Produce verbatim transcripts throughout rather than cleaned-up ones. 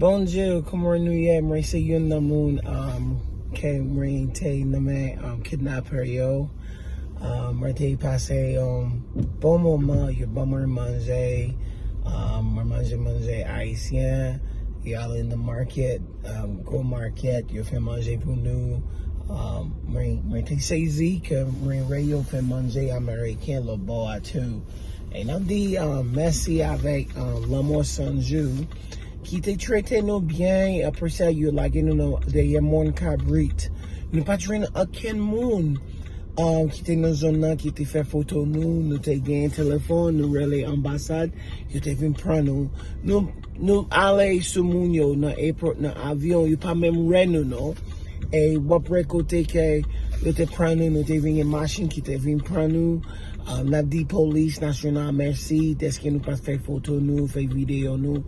Bonjou, kòman nou ye? Mwen se youn nan moun um, ke mwen te nonmen um, kidnapè yo. Um, mwen te pase yon bon moman, yo ban mwen manje. Um, mwen manje manje ayisyen. Yo ale nan market, um, gwo market, yo fè manje pou nou. Um, mwen, mwen te sezi ke mwen wè yo fè manje ameriken lòtbò a tou. E n ap di um, mèsi avèk um, Lanmò Sanjou ki te trete nou byen, apre sa yo lage nou nan dèyè mòn kabrit. Nou pa t jwenn okenn moun um, ki te nan zòn nan ki te fè foto nou, nou te genyen telefòn, nou rele anbasad, yo te vin pran nou. Nou, nou ale sou moun yo nan airport, nan avyon, yo pa menm wè nou non. E w ap wè kote ke yo te pran nou, nou te vin gen machin ki te vin pran nou. Um, n ap di polis nasyonal mèsi dèske nou pa t fè foto nou, fè videyo nou.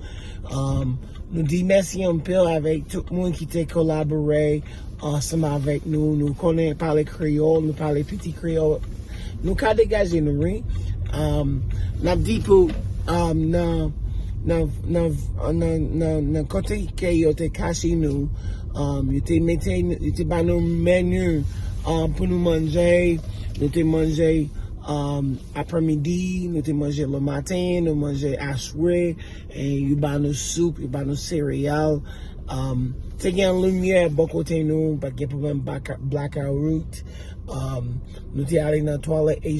Um, nou di mèsi anpil avèk tout moun ki te kolabore ansanm avèk nou. Nou konnen pale kreyòl, nou pale piti kreyòl. Nou ka degaje nou, wi. Um, n ap di pou um, nan nan nan nan nan nan kote ke yo te kache nou, um, yo te mete yo te ba nou meni um, pou nou manje. Nou te manje um, aprèmidi, nou te manje le maten, nou manje aswè, e yo ba nou soup, yo ba nou sereyal. Um, te gen limyè bò kote nou, pa t gen pwoblèm blackout. Um, nou te ale nan twalèt